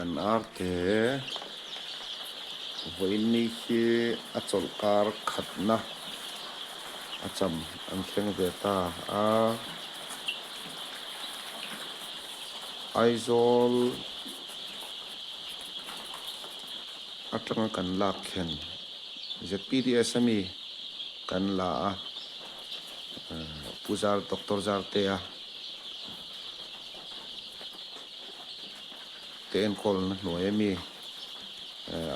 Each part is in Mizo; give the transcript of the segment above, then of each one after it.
Kan arte vawiin hi a chawlh kar khatna a cham an thleng ve ta a. Aizawl atanga kan lak thlen ZPDS ami kan la a, Pu Zar Doctor Zartea te enkawlna hnuai ami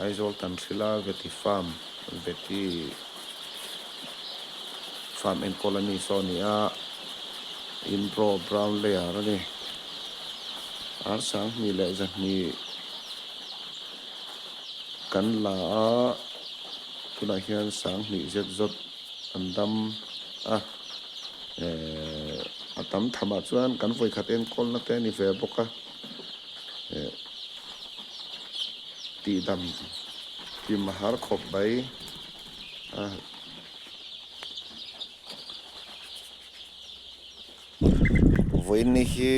Aizawl Tanhrila Vety Farm Vety Farm enkawl a ni saw a ni a, Inbro Brown Layer a ni. Ar sanghnih leh zahnih kan la a, tunah hian sanghnih zet zawt an dam a, ehh a tam thamah chuan kan vawikhat enkawlna te a ni ve bawk a, ehh tihdam kim a har khawp mai a. Vawiin hi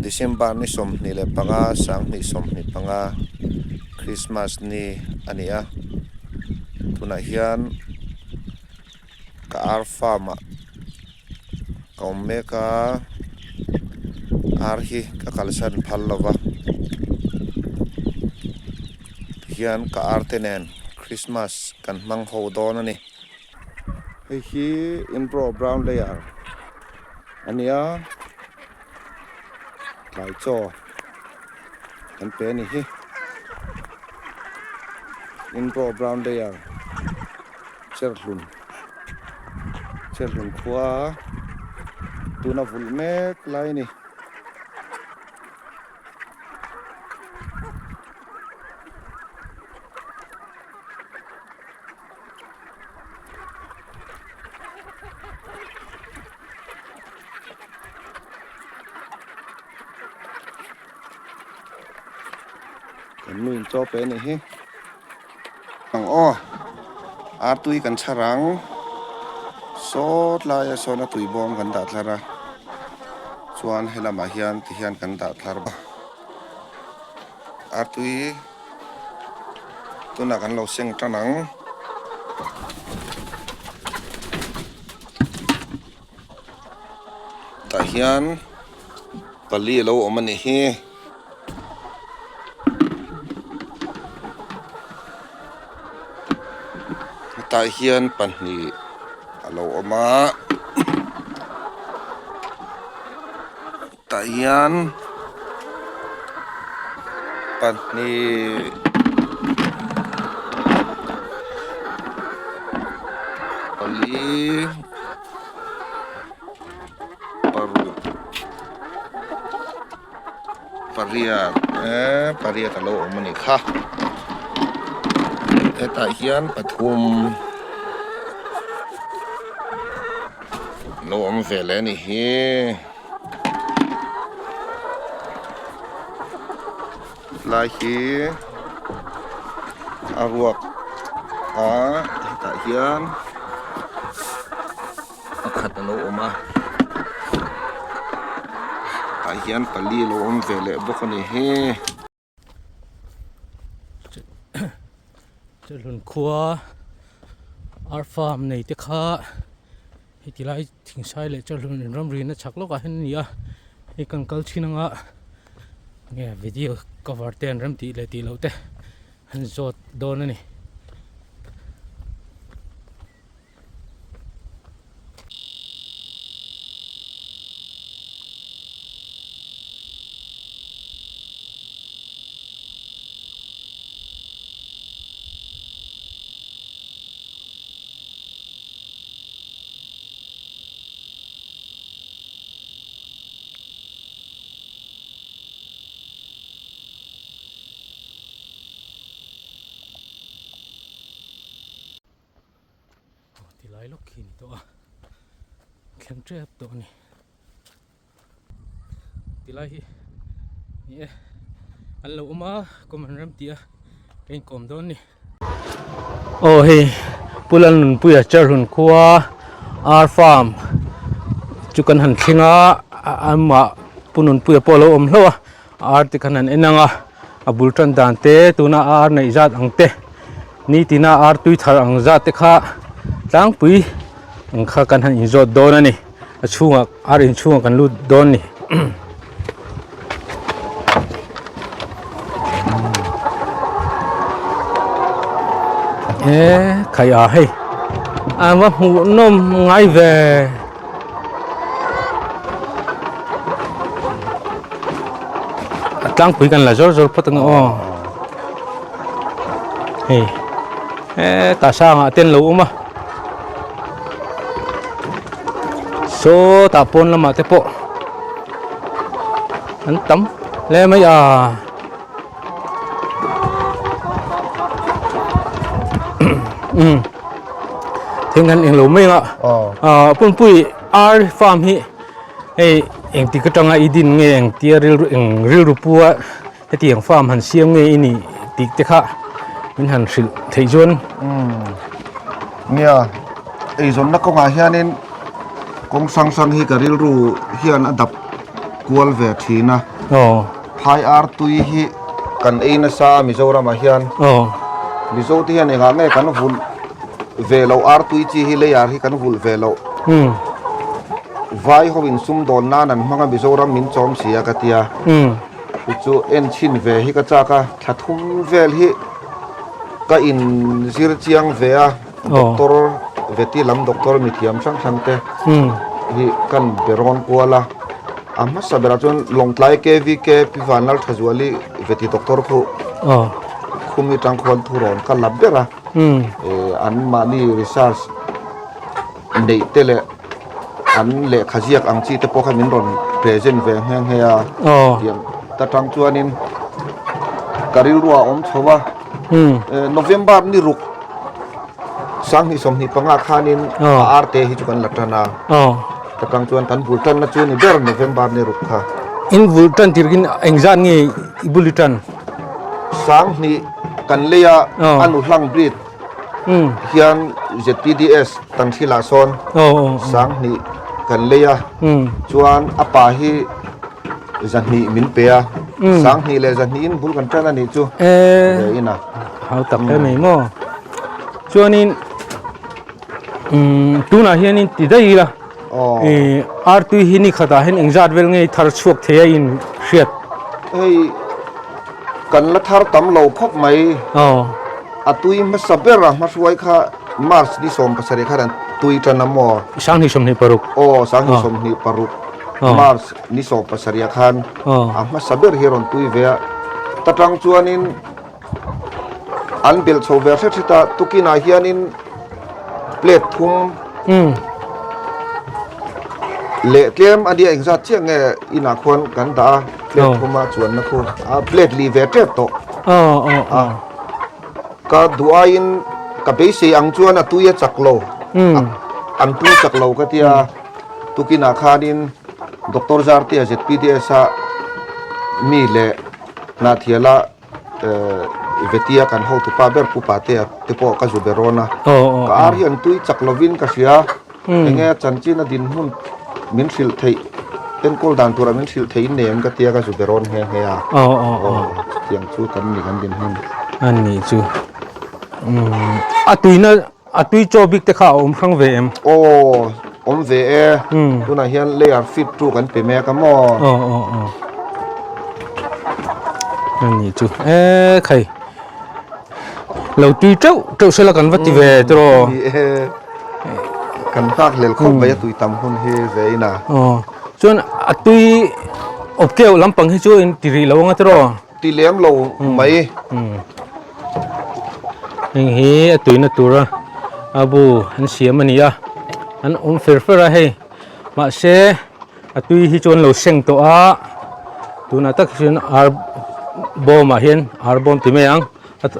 December ni 25 2025 Christmas ni a ni a tunah hian ka ar farm ah ka awm mek a ar hi ka kalsan phal lo va tihian ka ar te nen Christmas kan hmang ho dawn a ni. Hei hi Inbro brown layer a nia tlai chaw kan pe a ni hi Inbro brown layer cherhlun cherhlun khua tuna vulh mek lai a ni. Kan nu in chaw pe a nih hi ang aw ar tui kan chhar ang sawt laia sawn a tui bawm kan dah thlar a chuan helamah hian ti hian kan dah thlar a ar tui. Tunah kan lo seng tan ang. Tah hian pali a lo awm a nih hi. Hetah hian pahnih a lo awm a. Tah hian pahnih pali paruk pariat eh pariat a lo awm a nih kha hetah hian pathum. Lo awm ve leh a nih hi. Lai hi a ruak a hetah hian a khat a lo awm a tah hian pali a lo awm ve leh bawk a nih hi. Chawhlun khua ar farm nei te kha heti lai thingsai leh chawhlun in ramri na chhak lawkah hian a ni a hei kan kal thin anga nge video cover te an rem tih leh tih loh te an zawt dawn a ni. Aw ti lai lawk khi a ni tawh a thleng tep tawh a ni ti lai hi ni e an lo awm a kawm an rem tih a ka inkawm dawn a ni. Aw hei Pu Lalnunpuia Cherhlun khua ar farm chu kan han thleng a amah Pu Nunpuia pawh a lo awm hlauh a ar te khan han en ang a. a bul tan dan te tuna a ar neih zat ang te nitina ar tui thar ang zat te kha tlangpui ang kha kan han inzawt dawn a ni a chhungah ar inchhungah kan lut dawn a ni. E khai a hei a va hmuh nawm ngai ve a tlangpui kan la zawr zawr phawt ang aw hei e tah sangah te an lo awm a sawtah pawn lamah te pawh an tam hle mai a. Um thing an englo mai anga ah pumpui ar farm hi hei engtik atanga i din nge engtia rilru eng rilru pua hetiang farm han siam nge i nih tih te kha min han hrilh theih chuan. Nia eizawnna kawngah hianin kawng hrang hrang hi ka rilru hian a dap kual ve thin a. Phai ar tui hi kan ei nasa a Mizoramah hian. Mizo te hian engah nge kan vulh ve loh ar tui chi hi lei ar hi kan vulh ve loh. Vai ho in sumdawn nan an hmang a Mizoram min chawm si a ka tia. Chu chu en chhin ve hi ka chak a, thla thum vel hi ka in zir chiang ve a. Doctor veti lam doctor mithiam hrang hrang te hi kan be rawn kual a, a hmasa berah chuan Lawngtlai KVK Pi Vanlal Thazuali veti doctor khu khumi tang khuan thu rawn ka la ber a, an mahni research neih te leh an lehkha ziak ang chi te pawh kha min rawn present ve nghe nghe a, tiang ta tang chuanin ka rilru a awm chho a. November ni ruk 2025 khanin a arte hi chu kan la tan a ta tang chuan kan bul tanna chu ni ber November ni ruk kha. In bul tan tirhin engzat nge i bul i tan? 2000 kan lei a a nu hlang breed hian ZPDS tan thilah sawn 2000 kan lei a chuan a pa hi 200 min pe a, 2000 leh 200 in bul kan tan a nih chu ve in a. Hau tak hle mai maw. Chuanin umm tunah hianin ti daih ila ih artui hi ni khatah hian engzat vel nge thar chhuak thei a in hriat. Hei kan la thar tam lo khawp mai. A tui hmasa ber a hmahruai kha March ni 17 khan an tui tan a maw. 2026. Aw 2026 March. Ni 17 khan a hmasa ber hi a rawn tui ve a, ta tang chuanin an belh chho ve hret hret a, tukinah hianin plate thum leh tlem a nia engzat chiah nge inah khuan kan dah a, plate thuma chuanna khu a plate li ve tep tawh a, ka duh aiin ka beisei ang chuan a tui a chak lo, an tui chak lo ka tia. Tukinah khanin Doctor Zartea ZPDS a mi leh Hnahthiala Vetia kan hotupa ber Pu Patea te pawh ka zu be rawn a. Ka ar hi an tui chak lovin ka hria. Enge a chanchin a dinhmun min hrilh theih enkawl dan tura min hrilh theih in nei em ka tia ka zu be rawn nghe nghe a. Chutiang chu kan ni kan dinhmun. A nih chu. A tuina A tui chaw bik te kha a awm hrang ve em? Aw, awm ve e. Tunah hian layer fit chu kan pe mek a maw? Aw, aw, aw. A nih chu. E khai. Lo tui teuh teuh sela kan va ti ve tiraw? Ni e. Kan nghak hlel khawp mai a tui tam hun hi ve in a. Aw. Chuan a tui awp keuh lampang hi chu in ti rih lo anga tiraw? Ti lem lo mai. Heng hi a tuina tura a bu an siam a ni a, an awm fer fer a hei mahse a tui hi chu an lo seng tawh a tunah tak hi chuan ar bawmah hian ar bawm ti mai ang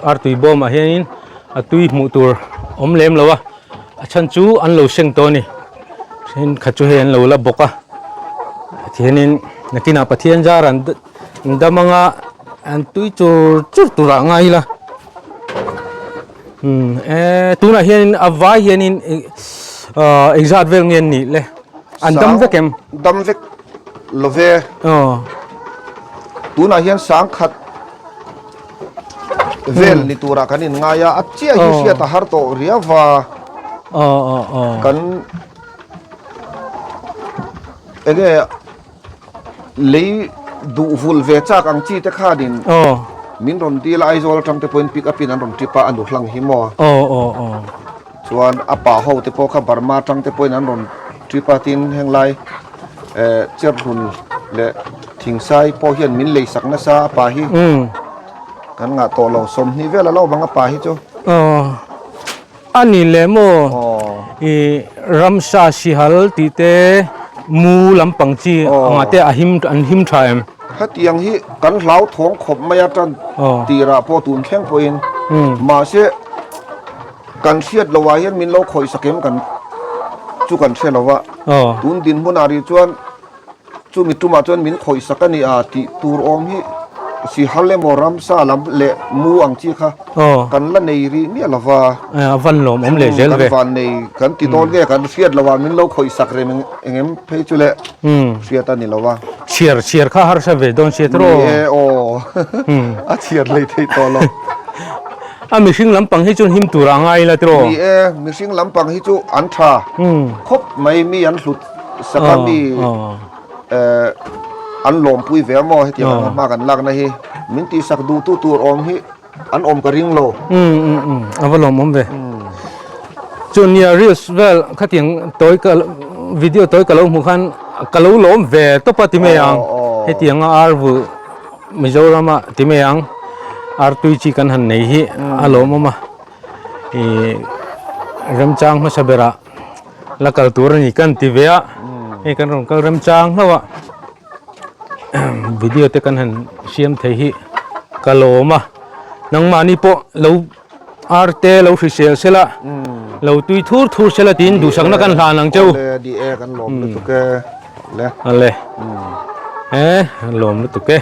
ar tui bawmah hianin a tui hmuh tur awm lem lo a a chhan chu an lo seng tawh a ni thenkhat chu hei an lo la bawk a tihianin nakinah Pathian zar an. Dam anga an tui chur chur tur ah ngai ila umm e tunah hianin a vai hianin ahh engzat vel nge an nih le an dam vek em? Dam vek lo ve. Aw. Tunah hian sangkhat. vel ni turah kan in ngai a, a chiah hi hriat a har tawh riau va. Kan enge lei duh vul ve chak ang chi te khanin min rawn dil a, Aizawl atang te pawhin pick up in an rawn trip a, a nu hlang hi maw. Chuan a pa ho te pawh kha Burma atang te pawhin an rawn trip a, tin henglai eh Cherhlun leh Thingsai pawh hian min lei sak nasa a pa hi kan ngah tawh lo, 20 vel a lo bang a pa hi chu. A ni leh maw i ramsa sihal tih te mu lampang chi anga te a him an him tha em? Hetiang hi kan hlauthawng khawp mai a tan tirah pawh tun thleng pawhin mahse Kan hriat loh ah hian min lo khawih sak em kan chu kan hre lo a, tun dinhmun ah rih chuan chumi tumah chuan min khawih sak a ni a tih tur awm hi sihal emaw ramsa lam leh mu ang chi kha kan la nei rih miah lo va. A van lawm awm leh zel ve. Kan van nei kan ti dawn nge kan hriat loh ah min lo khawih sak rem eng em phei chu le hriat a ni lo a. Chhiar chhiar kha harsa ve dawn sia tiraw. Ni e aw a chhiar hlei thei tawh lo. A mihring lampang hi chuan him tur a ngai la tiraw? Ni e, mihring lampang hi chu an tha khawp mai, mi an hlut sak a, mi an lawmpui ve a maw hetiang anga hma kan lakna hi min tihsak duhtu tur awm hi an awm ka ring lo. A va lawmawm ve. Chuan nia reels vel khatiang tawi ka video tawi ka lo hmuh khan ka lo lawm ve tawp a ti mai ang hetiang a ar vulh Mizorama ti mai ang artui chi kan han nei hi a lawmawm a ih remchang hmasa berah la kal tur a ni kan ti ve a hei kan rawn kal remchang hlauh a video te kan han siam thei hi ka lawm a nangmahni pawh lo arte lo hrisel sela lo tui thur thur sela tiin duhsakna kan hlan ang cheu. Awle di e kan lawm lutuk e le. Awle e lawm lutuk e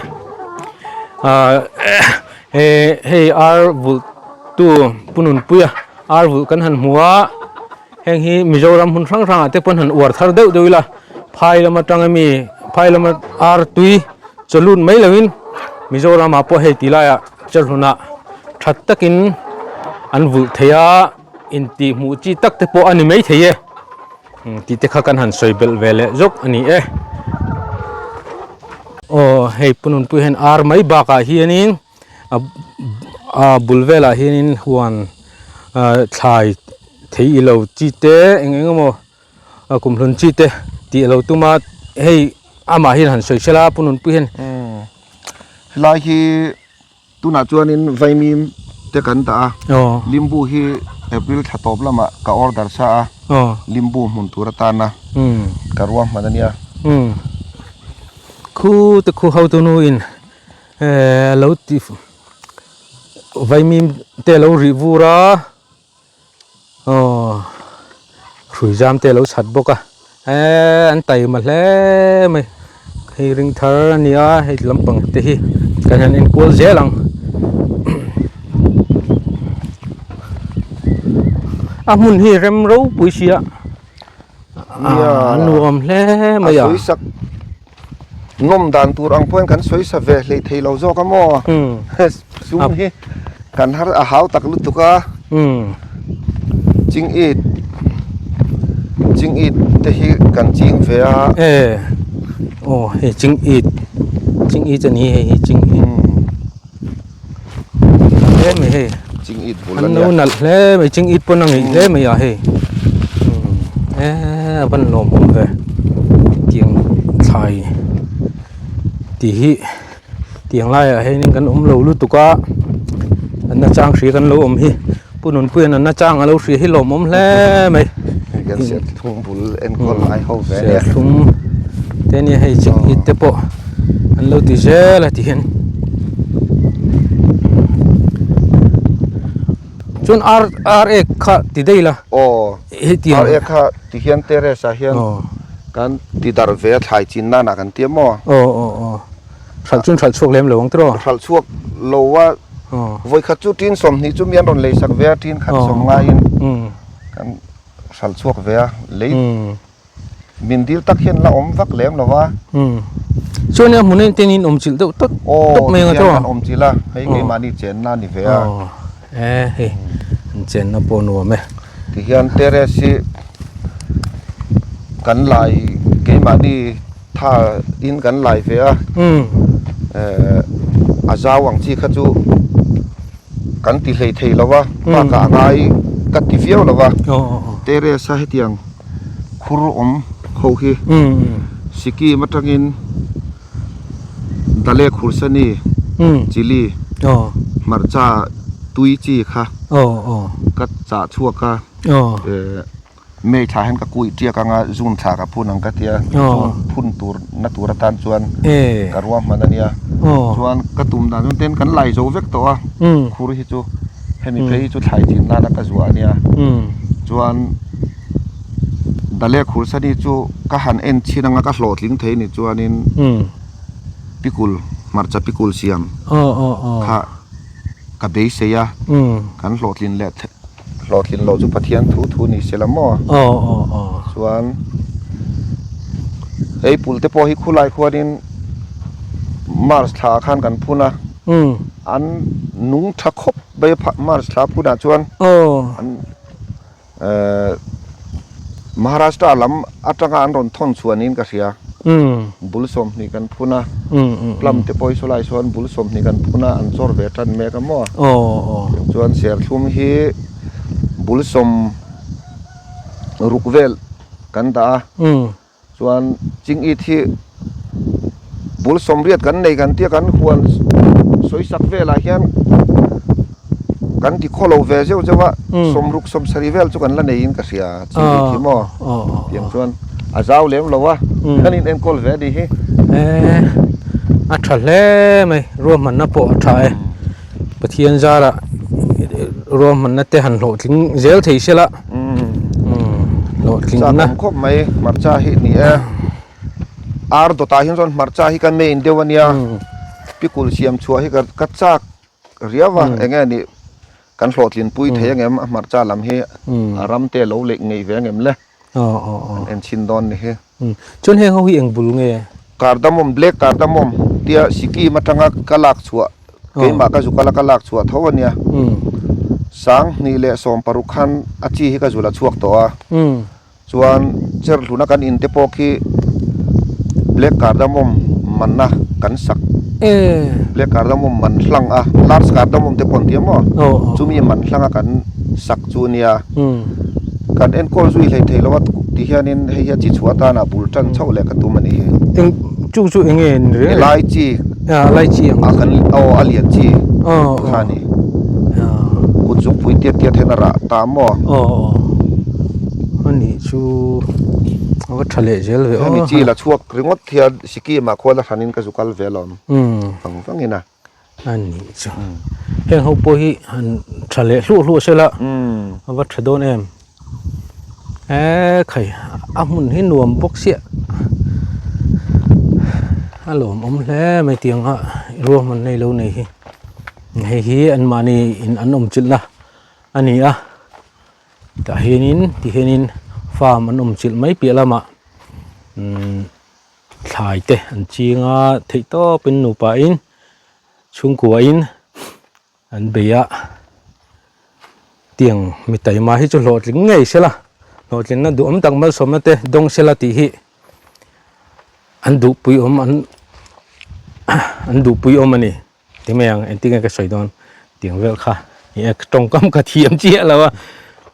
he hei ar vulh tu Pununpuia ar vulh kan han hmu a heng hi Mizoram hmun hrang hrangah te pawn han uar thar deuh deuh ila phai lam atanga mi phai lama ar tui chawlut mai loin Mizoramah pawh hei ti laiah Chawlhlunah that takin an vulh thei a, intihhmuh chi tak te pawh a ni mai thei e tih te kha kan han sawi belh ve leh zawk a ni e. Aw hei Pununpui hian ar mai bakah hianin a bul velah hianin huan thlai thei ilo chi te eng eng emaw a kumhlun chi te tih alo tum a hei amah hian han sawi sela pu Nunpui hian. Helai hi tunah chuanin vaimim te kan dah a, limbu hi April thla tawp lamah ka order sa a, limbu hmun tur atana ka ruahman a nia. Khu te khu hotu nu in alo ti vaimim te alo rih vur a. Aw hrui zam te a lo chhat bawk a eee an taima hle mai hei ring thar a ni a hei lampang te hi kan han enkual zel ang a hmun hi rem ropui sia a nuam hle mai a. Nawm dan tur ang pawhin kan sawi sa ve hlei thei lo zawk a maw? Sum hi kan har a hau tak lutuk a. Ching it ching it te hi kan ching ve a. E aw hei ching it ching it a ni hei hi ching it hle mai hei ching it bul a nia an lo nalh hle mai ching it pawn a ngeih hle mai a hei e a van lawmawm ve tiang thlai tih hi tiang laiah hianin kan awm lo lutuk a an nachang hria kan lo awm hi Pu Nunpuia'n an nachang a lo hria hi lawmawm hle mai hei kan serthlum bul enkawl lai ho ve ania serthlum te ania hei ching it te pawh an lo ti zel a ti hian chuan ar ar ek kha ti daih la aw hetiang ar ek kha ti hian terrace ah hian kan ti darh ve a thlai chin nan ah kan ti a maw aw aw aw hralh chuan hralh chhuak lem lo ang tiraw hralh chhuak lo a vawikhat chu tin 20 chu mi an rawn lei sak ve a tin khat sawm ngaiin kan hralh chhuak ve a lei min dil tak hian la awm vak lem lo va. Chuan a hmun en ten in awm chilh deuh tawp tawp mai ang a Aw, kan awm chilh a, hei keimahni chenna a ni ve a. Aw, e hei an chenna pawh nuam e. Tihian terrace hi kan lai keimahni tha in kan lai ve a, a zau ang chi kha chu kan ti hlei thei lo va, bakah a ngai ka ti viau lo va, terrace a hetiang khur awm ho hi Sikkim atangin Dale Khursani chilli hmarcha tui chi kha ka chah chhuak a. May thla hian ka kui tiak anga June thla ka phun ang ka tia June phun tur na tur atan chuan ka ruahman a nia chuan ka tum dan chuan ten kan lai zo vek tawh a khur hi chu hemi phei hi chu thlai chin nana ka zuah a nia chuan Dale Khursani chu ka han en chhin anga ka hlawhtling thei ni chuanin pikul hmarcha pikul siam kha ka beisei a kan hlawhtlin leh Hlawhtlin loh chu Pathian thu thu ni se la maw? Aw aw aw. Chuan hei pul te pawh hi khulai khuanin March thla ah khan kan phun a, an nung tha khawp mai a March thla phunah chuan an Maharashtra lam atanga an rawn thawn chhuah niin ka hria. Bul 20 kan phun a, plum te pawh hi sawlai sawn bul 20 kan phun a, an chawr ve tan mek a maw? Chuan serthlum hi bul 60 vel kan dah a, chuan chingit hi bul 80 kan nei kan tia kan huan sawisak velah hian kan ti khaw lo ve zeuh zeuh a, 60 70 vel chu kan la neiin ka hria chingit hi maw? Tiang chuan. A zau lem lo a, kan in enkawl ve a nih hi. Eh, a tha hle mai, ruahmanna pawh a tha e. Pathian zarah ruahmanna te han hlawhtling zel thei se la. Hlawhtling na. Chak awm khawp mai, hmarcha hi ni e. Ar dawtah hian chuan hmarcha hi ka main deuh a nia. Pikul siam chhuah hi ka chak riau a, eng nge nih kan hlawhtlin pui thei angem a hmarcha lam hi a ram te lo leh ngei ve angem le. An en chhin dawn ni hi. Chuan heng ho hi eng bul nge? Cardamom, black cardamom tia Sikkim atanga ka lak chhuah keimah ka zuk ala ka lak chhuah tho a nia. 2016 khan a chi hi ka zul a chhuak tawh a. Chuan cherhluna kan in te pawh khi black cardamom manna kan sak black cardamom man hlang a large cardamom te pawh an ti a maw chumi man hlang a kan sak chu a nia. Kan enkawl zui hlei thei lo a ti hianin hei hi a chi chhuah atana bul tan chauh leh ka tum a ni hi. Eng chu chu eng nge ni reng? Elai chi. A elai chi ang. A kan aw a lian chi kha a ni. Kut zungpui tiat tiat hian a rah ta maw? Aw aw a nih chu a va tha leh zel ve aw. Hemi chi la chhuak ringawt hian Sikkim ah khuan a hranin ka zu kal ve alawm vang vangin a. A nih chu. Heng ho pawh hi han tha leh hluah hluah se la a va tha dawn em. Eee khai a hmun hi nuam bawk chiah a lawmawm hle mai tiang a ruahman nei lo nei hi. Hei hi anmahni in an awm chilhna a ni a tah hianin tihianin farm an awm chilh mai piah lamah umm. Thlai te an ching a theih tawp in nupa in chhungkua in an bei a tiang mi taima hi chu hlawhtling ngei se la hlawhtling na duhawm tak malsawmna te dawng se la tih hi an duhpui awm an an duhpui awm a ni. Ti mai ang engtin nge ka sawi dawn tiang vel kha ni e tawngkam ka thiam chiah lo a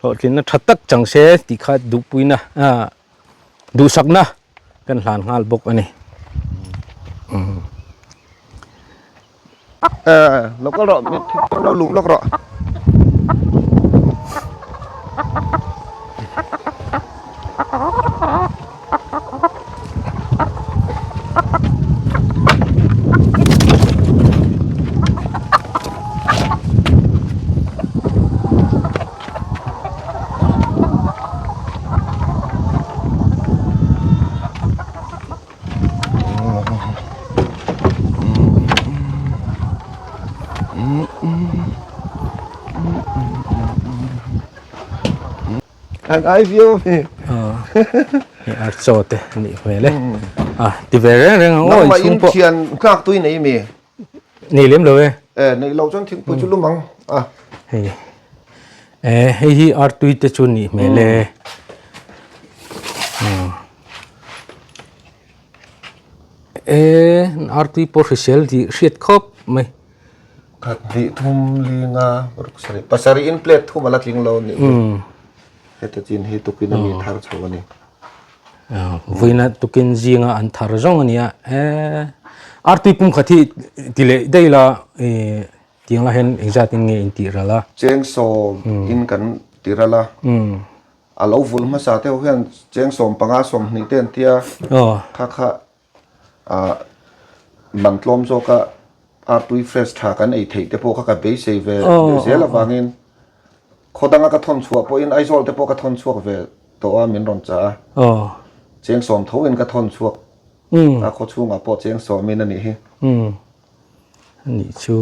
hlawhtlinna tha tak chang se tih kha duhpuina ah duhsakna kan hlan nghal bawk a ni. Lo kal rawh lo luh lawk rawh. An ai viau a mi. Hei ar chaw te a nih hmel e. A ti ve reng reng ang aw inchhung pawh. Nangmah in thian nghak tui nei mi? Nei lem lo e. E nei lo chuan thingpui chu lum ang a. Hei e hei hi artui te chu nih hmel e. E artui pawh hrisel tih hriat khawp mai. Khat hnih thum linga ruk sarih pasarih in plate thum a la tling lo a nih hi. Heta chin hi tukin a mi thar chho a ni. Vawiina tukin zinga an thar zawng a nia. E artui pum khat hi ti leh daih la tiang lah hian engzat in nge in tih ral a? Cheng sawm in kan ti ral a. A lo vul hmasa te ho hian cheng 15 20 te an tia. Kha kha man tlawm zawka artui fresh tha kan ei theih te pawh kha ka beisei ve zel avangin khaw danga ka thawn chhuah pawhin Aizawl te pawh ka thawn chhuak ve tawh a min rawn chah a. Cheng sawm tho in ka thawn chhuak a khaw chhungah pawh cheng sawm in a nih hi. Anih chu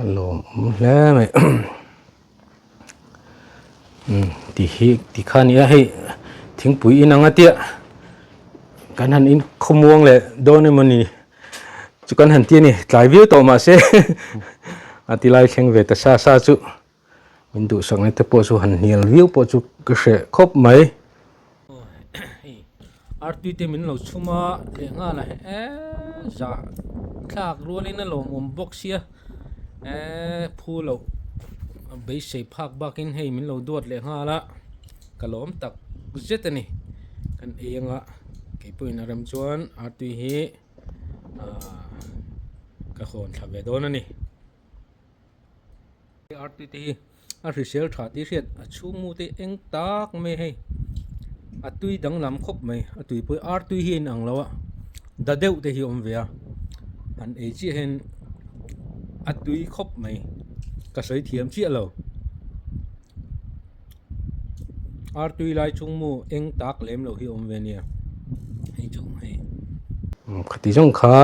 a lawmawm hle mai. Ti hi ti kha a ni a hei thingpui in ang a tia kan han in khawmuang leh dawn emaw ni chu kan han ti a ni tlai viau tawh mahse a ti lai thleng ve ta sa sa chu min duhsakna te pawh chu han hnial viau pawh chu ka hreh khawp mai. Artui te min lo chhum a leh nghal a eee zah thlak rualin a lawmawm bawk sia eee phu loh beisei phak bakin hei min lo duat leh nghal a ka lawm tak zet a ni kan ei anga keipawhin a rem chuan artui hi ahh ka hawn thla ve dawn a ni. Artui te hi a hrisel tha tih hriat a chhung mu te eng tak mai hei a tui danglam khawp mai a tui pawh artui hi a inang lo a da deuh te hi a awm ve a han ei chiah hian a tui khawp mai ka sawi thiam chiah lo artui lai chhung mu eng tak lem lo hi a awm ve ania hei chu hei khati zawng kha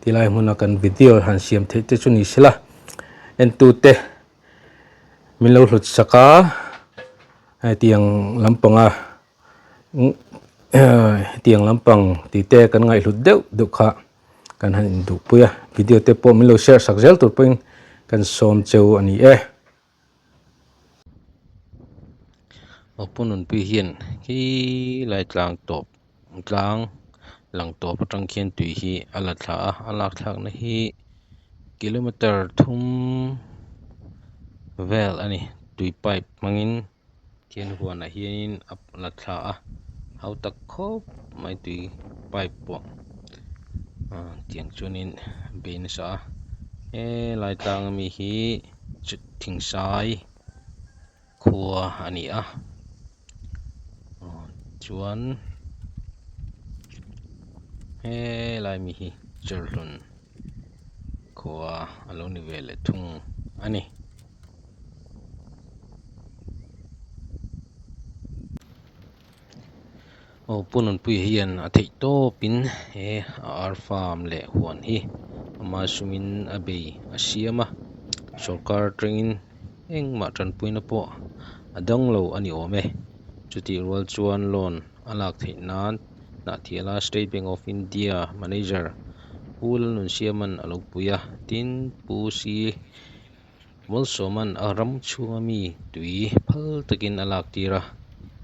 tilai hmuna kan video han siam theih te chu ni sela. Entute min lo hlut sak a hetiang lampanga hetiang lampang tih te kan ngaihhlut deuh deuh kha kan han induhpui a video te pawh min lo share sak zel tur pawhin kan sawm cheu a ni e. Awpununpui hian khi lai tlang tawp tlang lang tawp atang khian tui hi a la thla a a lak thlakna hi kilometer thum vel a ni tui pipe hmangin thian huanah hianin a la thla a hautak khawp mai tui pipe pawh ah tiang chuanin a bei nasa a helai tlang ami hi thingsai khua a ni a chuan helai mi hi Cherhlun khua a lo ni ve leh thung a ni. Aw Pu Nunpuia hian a theih tawpin he a ar farm leh huan hi ama sumin a bei a siam a sorkar atangin engmah tanpuina pawh a dang lo a ni awm e chutih rual chuan loan a lak theih nan Hnahthiala State Bank of India manager Pu Lalnunsiaman a lo pui a tin Pu C. Mawlsawma'n a ram chhunga mi tui phal takin a lak tir a,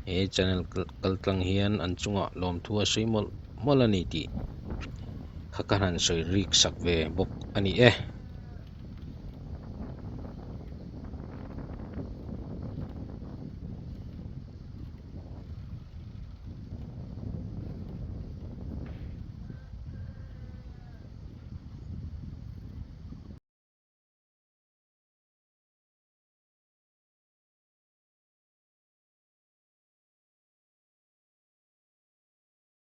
he channel kal tlang hian an chungah lawmthu a sawi mawlh mawlh a ni tih kha ka han sawi rik sak ve bawk a ni e.